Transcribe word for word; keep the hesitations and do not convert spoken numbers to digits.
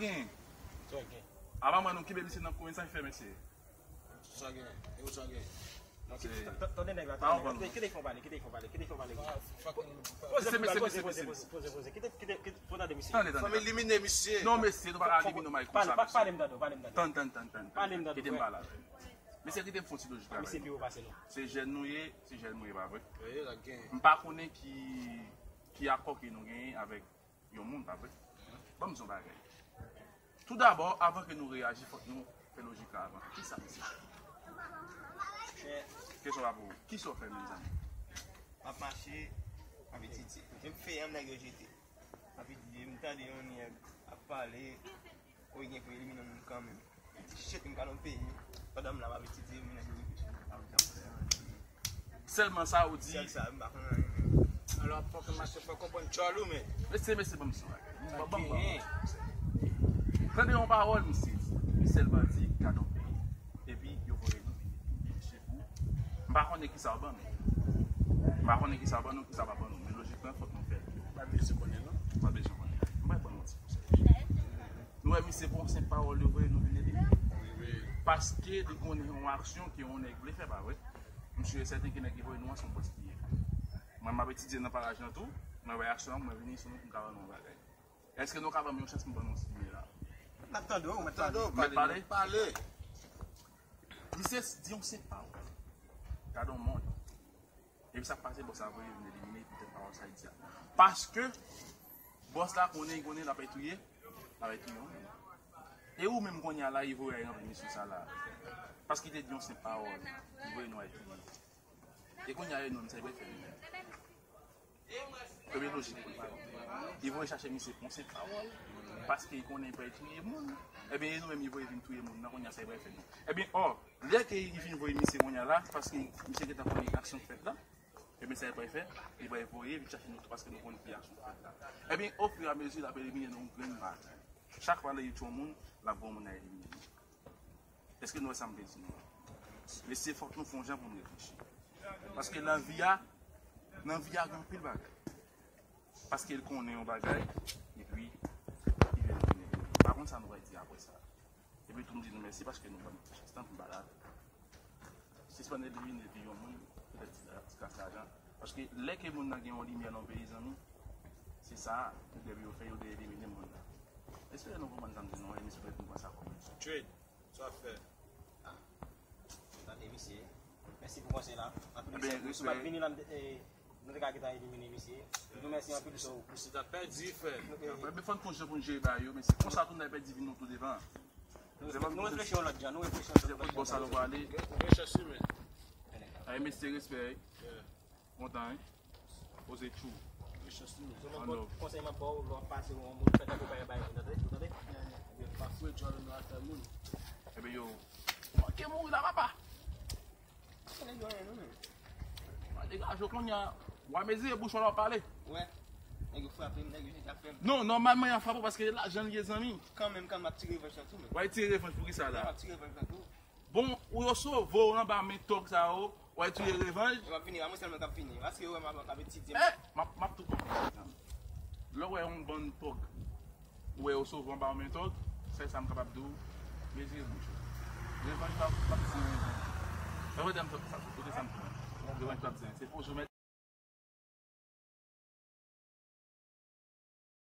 Gen. Sa gen. Avan mwen nou kenbe misye nan kwen sa fè mesye. Sa gen. E ou sa gen. Non, kite, t-, t-, tande nèg la, tande nèg la. Kite, kite fè pale, kite fè pale, kite fè pale. Poze, poze, poze, poze, poze, poze. Kite, kite, kite, fò tande misye. Tande, tande. Fanmi elimine misye. Non, mesye, nou pa ka elimine yon Mike konsa, mesye. Pale m tande, pale m tande. Tann, tann, tann, tann. Pale m tande. Kite m pale avè l. Mesye, kite m fè yon ti lojik avè nou. Misye pi wo pase nou. Se jèn nou ye, se jèn mwen ye, pa vre? M pa konnen ki, ki akò ke nou genyen avèk yon moun, pa vre? Ban m di yon bagay. Toudabò, avan ke nou reyaji, fòk nou fè lojik la avan. Kisa misye fè? Kesyon la pou ou. Kisa w fè, mezanmi? M ap mache, m ap etidye. Menm feyè m nèg yo jete. M ap etidye, m tande yon nèg ap pale. Ou gen pou elimine moun kanmenm. Shit, m ka nan peyi. Pandan m la, m ap etidye, m nan elimine. Sèlman sa ou di. Sèl sa, m pa konn anyen. Alò, fòk mache, fòk konprann tchòl ou, men. Mesye, mesye, ban m sa. Ban m, ban m. Tande yon pawòl, misye di. Li sèlman di, gade yon peyi. Epi, yo voye nou vini. Misye fou. M pa konnen kisa w ban nou. M pa konnen kisa w ban nou, kisa w pa ban nou. Men lojikman, fòk nou fè l. Pa bezwen konnen, non? Pa bezwen konnen. M pa ban nou ti konsèy. Nou wè misye pran senp pawòl yo voye nou vin ede. Paske li konnen yon aksyon ke yon nèg vle fè, pa vre? M si e sèten ke nèg ki voye nou an se yon bòs li ye. Mwen, m ap etidye nan paraj lan tou, mwen wè aksyon an, mwen vini sou nou pou m ka ban nou yon bagay. Èske nou ka ban m yon chans pou m ban nou yon ti biyè la? M ap tande w, m ap tande w, pale, pale. Misye di yon senp pawòl. Gade yon mond. Epi sa k pase, bòs la voye vin elimine, poutèt pawòl sa l di a. Paske bòs la konnen, konnen l ap touye, l ap touye yon moun. E ou menm kounye a la, li voye al ranpli misyon sa la. Paske li te di yon senp pawòl, li voye nou al touye. E kounye a, e nou menm, sa li pral fè nou menm? Premye lojik pou l fè. Li voye chache misye pou yon senp pawòl, paske li konnen li pral touye moun. Ebyen, e nou menm, li voye vin touye moun nan, kounye a, sa li pral fè nou? Ebyen, ò, lè ke li fin voye misye kounye a la, paske misye gentan konnen aksyon k fèt la, ebyen, sa li pral fè? Li pral voye vin chache nou tou, paske nou konnen ki aksyon k fèt la. Ebyen, ofiramezi, l ap elimine nou yon grenn pa grenn. Chak fwa lè li tchwe yon moun, l ap voye yon moun nan elimine nou. Èske nou wè sa m vle di nou an? Mesye, fòk nou fè yon jan pou nou reflechi. Paske nan vi a, nan vi a gen anpil bagay. Paske l konnen yon bagay, epi li vle vin elimine. Pa konn sa nou pral di apre sa. Epi tou m di nou mèsi paske nou ban m chans lan pou m pale avè nou. Sispann elimine vi yon moun poutèt ti, ti kras lajan. Paske lè ke moun nan gen yon limyè nan yon peyi, zanmi, se sa yo dwe fè, yo dwe elimine moun nan. Espere nou konprann sa m di nou an, e misye dwe konprann sa kòm. Trade. Sa w ap fè? Ah. Tande misye. Mèsi pou konsèy la. Anpil respè. Si w pa t vini la, m te, eh, nou te ka gentan elimine misye. M di w mèsi anpil, so. Misye t ap pèdi, frè. Ebyen, fò n fè yon jan pou n jere bagay yo, men se konsa tou n ap pèdi vi nou tou devan. Nou reflechi yon lòt jan, nou reflechi yon lòt jan. Bò sa nou prale. Rechèch imen. Ay, mesye, respè, wi. Kontan, wi. Poze tchou. Rechèch imen. An lòv. Konsèy m ap ba w, lè w ap pase yon moun, fè tankou pa yon bagay, tande, tande? Ebyen, pa fouye djòl nan afè moun. Ebyen, yo, manke mouri la, papa. Nèg yo, non, men. Degaje w kounye a. W a mezire bouch ou lè w ap pale. Wè. Nèg yo frape m, nèg yo jete afè m. Non, nòmalman, y a frape w paske lajan l ye, zanmi. Kanmenm, kanmenm, m ap tire revanj lan tou, men. W a tire revanj pou kisa la? M ap tire revanj lan tou. Bon, ou yo sove w anba men tòg sa yo, w a tire revanj. Yo ap vini, a mwen sèlman k ap vini. Paske yo wè m ap, ap etidye. Eh, m ap, m ap tou konprann. Lè w wè yon bann tòg, ou wè yo sove w anba men tòg, sèl sa m kapab di w, mezire bouch ou. Revanj pa, pa bezwen revanj. Mwen, mwen, sa, kote sa m di w? Revanj pa bezwen. Se poze w mèt.